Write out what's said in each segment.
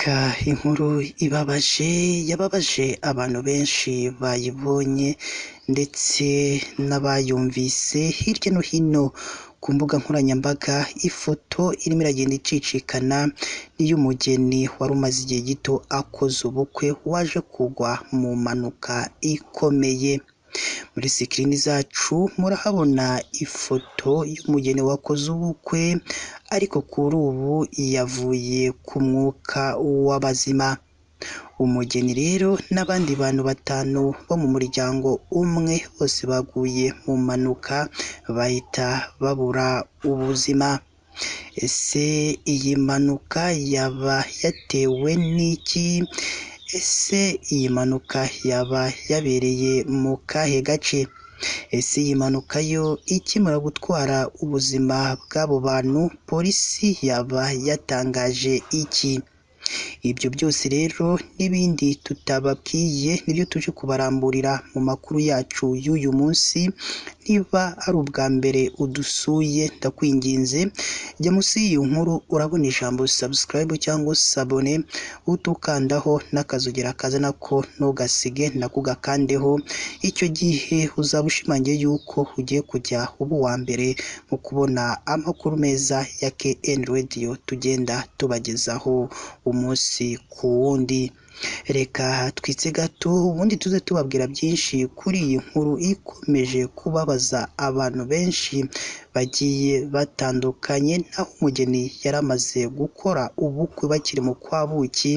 Mbega inkuru ibabaje, yababaje abantu benshi bayibonye ndetse n'abayumvise hirya no hino ku mbuga nkoranyambaga. Ifoto irimo iragenda icicikana y'umugeni wari umaze igihe gito akoze ubukwe, waje kugwa mu mpanuka ikomeye. Muri sikirini zacu murahabona ifoto y'umugeni wakoze ubukwe, ariko kuri ubu yavuye ku mwuka w'abazima. Umugeni rero n'abandi bantu batanu bo mu muryango umwe bose baguye mu mpanuka bahita babura ubuzima. Ese iyi mpanuka yaba yatewe n'iki? Ese iyi mpanuka yaba yabereye mu kahe gace? Ese iyi mpanuka yo ikimara gutwara ubuzima bw'abo bantu, polisi yaba yatangaje iki? Ibyo byose rero n'ibindi tutababwiye nibyo tuje kubaramburira mu makuru yacu y'uyu munsi. Niba ari ubwa mbere udusuye, ndakwinginze jya munsi y'iyi nkuru urabona ijambo subscribe cyangwa s'abonner, utukandaho n'akazogera kaza nako ntugasige nako ugakandeho. Icyo gihe uzaba ushimangiye yuko ugiye kujya uba uwa mbere mu kubona amakuru meza ya KN Radio tugenda tubagezaho umunsi ku wundi. Reka twitse gato ubundi tuze tubabwira byinshi kuri iyi nkuru ikomeje kubabaza abantu benshi bagiye batandukanye, naho umugeni yari amaze gukora ubukwe bakiri mu kwa buki,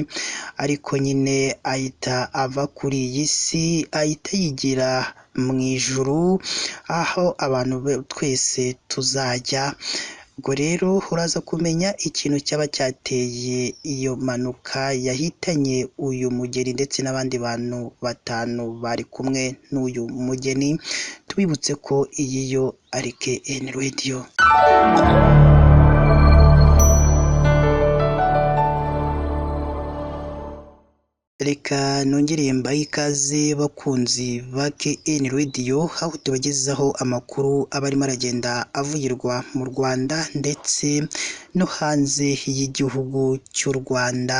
ariko nyine ahita ava kuri iyi si, ahita yigira mu ijuru aho abantu twese tuzajya. Ubwo rero uraza kumenya ikintu cyaba cyateye iyo mpanuka yahitanye uyu mugeni ndetse n'abandi bantu batanu bari kumwe n'uyu mugeni. Tubibutse ko iyi yo ari KN Radio. Reka nongere mbahe ikaze bakunzi ba KN Radio, aho tubagezaho amakuru aba arimo aragenda avugirwa mu Rwanda ndetse no hanze y'igihugu cy'u Rwanda.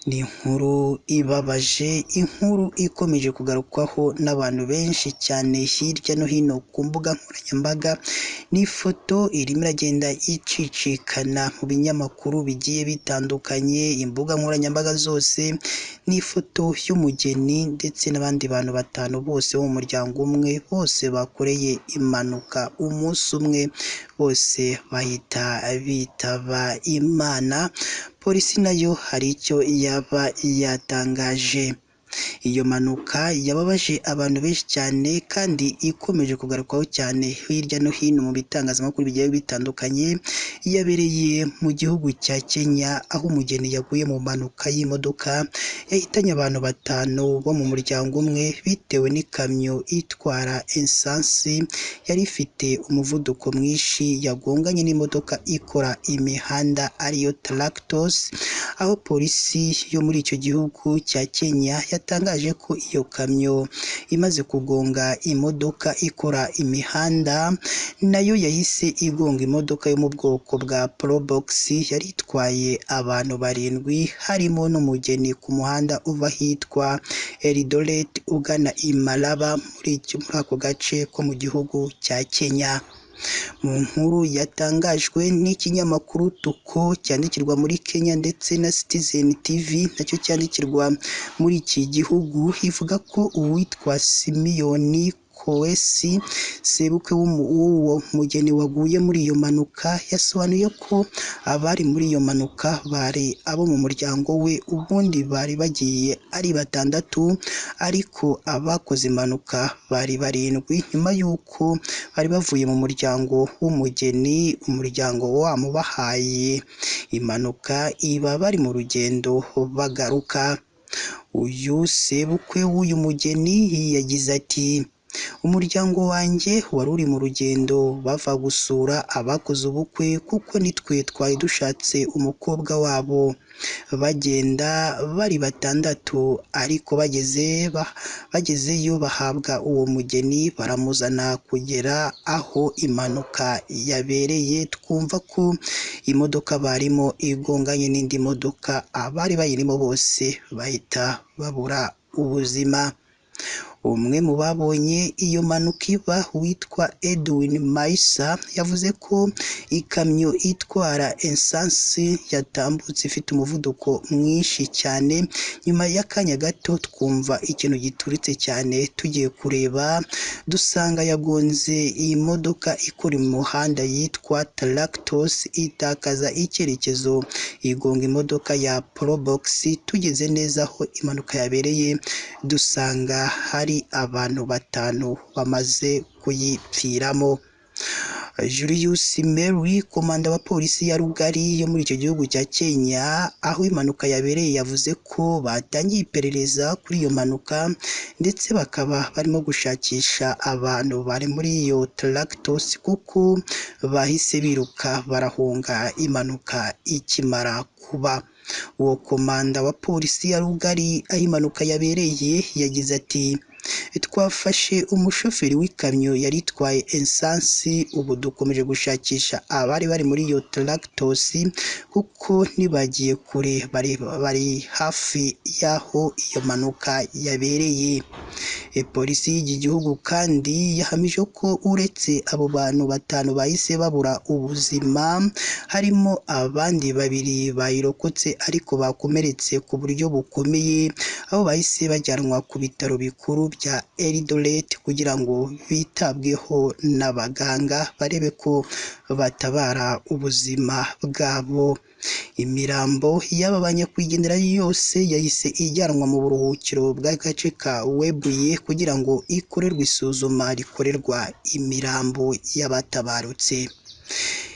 Ni inkuru ibabaje, inkuru ikomeje kugarukwaho n'abantu benshi cyane hirya no hino ku mbuga nkoranyambaga. Ni ifoto irimo iragenda icicikana mu binyamakuru bigiye bitandukanye, imbuga nkoranyambaga zose. Ni ifoto y'umugeni ndetse n'abandi bantu batanu bose bo mu muryango umwe, bose bakoreye impanuka umunsi umwe, bose bahita bitaba Imana. Polisi nayo hari icyo yaba yatangaje. Iyo mpanuka yababaje abantu benshi cyane kandi ikomeje kugarukwaho cyane hirya no hino mu bitangazamakuru bigiye bitandukanye. Yabereye mu gihugu cya Kenya, aho umugeni yaguye mu mpanuka y'imodoka yahitanye abantu batanu bo mu muryango umwe, bitewe n'ikamyo itwara esansi yari ifite umuvuduko mwinshi yagonganye n'imodoka ikora imihanda ariyo Tractos, aho polisi yo muri icyo gihugu cya Kenya yatangaje ko iyo kamyo imaze kugonga imodoka ikora imihanda, nayo yahise igonga imodoka yo mu bwoko bwa Probox yari itwaye abantu barindwi, harimo n'umugeni, ku muhanda uva ahitwa Eldoret ugana i Malaba muri ako gace ko mu gihugu cya Kenya. Mu nkuru yatangajwe n'ikinyamakuru Tuko cyandikirwa muri Kenya ndetse na Citizen TV nacyo cyandikirwa muri iki gihugu, ivuga ko uwitwa Simiyoni Koesi, sebukwe w'uwo mugeni waguye muri iyo mpanuka, yasobanuye ko abari muri iyo mpanuka bari abo mu muryango we, ubundi bari bagiye ari batandatu, ariko abakoze impanuka bari barindwi, nyuma y'uko bari bavuye mu muryango w'umugeni, umuryango wamubahaye. Impanuka iba bari mu rugendo bagaruka. Uyu sebukwe w'uyu mugeni yagize ati: "Umuryango wanjye wari uri mu rugendo bava gusura abakoze ubukwe, kuko nitwe twari dushatse umukobwa wabo. Bagenda bari batandatu, ariko bagezeyo bahabwa uwo mugeni baramuzana kugera aho impanuka yabereye. Twumva ko imodoka barimo igonganye n'indi modoka, abari bayirimo bose bahita babura ubuzima. Umwe mu babonye iyo mpanuka iba witwa Edwin Maisa yavuze ko ikamyo itwara esansi yatambutse ifite umuvuduko mwinshi cyane. Nyuma y'akanya gato twumva ikintu gituritse cyane, tugiye kureba dusanga yagonze iyi modoka ikora umuhanda yitwa Tractos, itakaza icyerekezo igonga imodoka ya Probox. Tugeze neza aho impanuka yabereye dusanga hari abantu 5 bamaze kuyipfiramo. Julius Mary, komanda wa polisi ya Rugari yo muri icyo gihugu cya Kenya aho impanuka yabereye, yavuze ko batangiye iperereza kuri iyo mpanuka, ndetse bakaba barimo gushakisha abantu bari muri iyo Tractos kuko bahise biruka barahunga impanuka ikimara kuba. Uwo komanda wa polisi ya Rugari aho impanuka yabereye yagize ati: "Twafashe umushoferi w'ikamyo yari itwaye esansi, ubu dukomeje gushakisha abari bari muri iyo Tractos kuko ntibagiye kure, bari hafi y'aho iyo mpanuka yabereye." Polisi y'iki gihugu kandi yahamije ko uretse abo bantu 5 bahise babura ubuzima, harimo abandi 2 bayirokotse ariko bakomeretse ku buryo bukomeye, aho bahise bajyanwa ku bitaro bikuru bya Eldoret kugira ngo bitabweho n'abaganga barebe ko batabara ubuzima bwabo. Imirambo y'aba banyakwigendera yose yahise ijyanwa mu buruhukiro bw'agace ka Webuye kugira ngo ikorerwe isuzuma rikorerwa imirambo y'abatabarutse.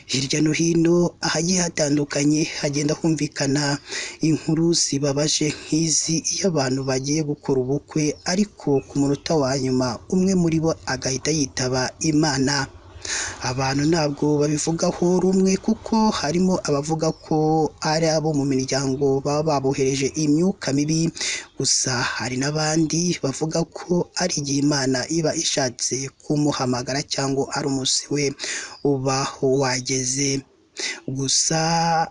Hirya no hino ahagiye hatandukanye hagenda humvikana inkuru zibabaje nk'izi, iyo abantu bagiye gukora ubukwe ariko ku munota wa nyuma umwe muri bo agahita yitaba Imana. Abantu ntabwo babivugaho rumwe kuko harimo abavuga ko ari abo mu miryango baba babohereje imyuka mibi, gusa hari n'abandi bavuga ko ari igihe Imana iba ishatse kumuhamagara cyangwa ari umunsi we uba wageze. Gusa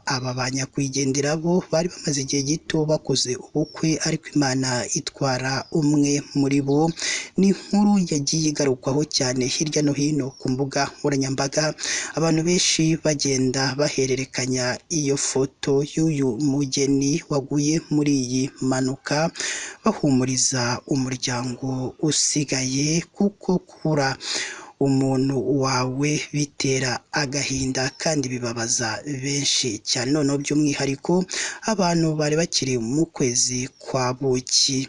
aba banyakwigendera bo bari bamaze igihe gito bakoze ubukwe, ariko Imana itwara umwe muri bo. Ni inkuru yagiye igarukwaho cyane hirya no hino ku mbuga nkoranyambaga, abantu benshi bagenda bahererekanya iyo foto y'uyu mugeni waguye muri iyi mpanuka, bahumuriza umuryango usigaye kuko kubura umuntu wawe bitera agahinda kandi bibabaza benshi cyane, noneho by'umwihariko abantu bari bakiri mu kwezi kwa buki.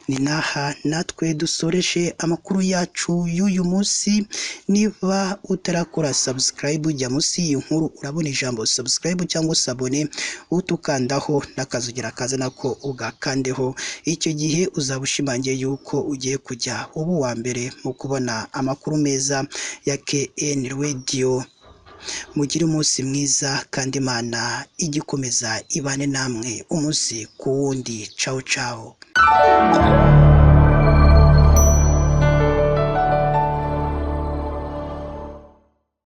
Ni naha natwe dusoreje amakuru yacu y'uyu munsi. Niba utarakora subscribe, jya munsi y'iyi nkuru urabona ijambo subscribe cyangwa sabone, utukandaho n'akazugira kaza nako ugakandeho. Icyo gihe uzaba ushimangiye yuko ugiye kujya uba uwa mbere mu kubona amakuru meza ya KN Radio. Mugire umunsi mwiza kandi Imana ijye ikomeza ibane namwe umunsi ku wundi. Ciao ciao.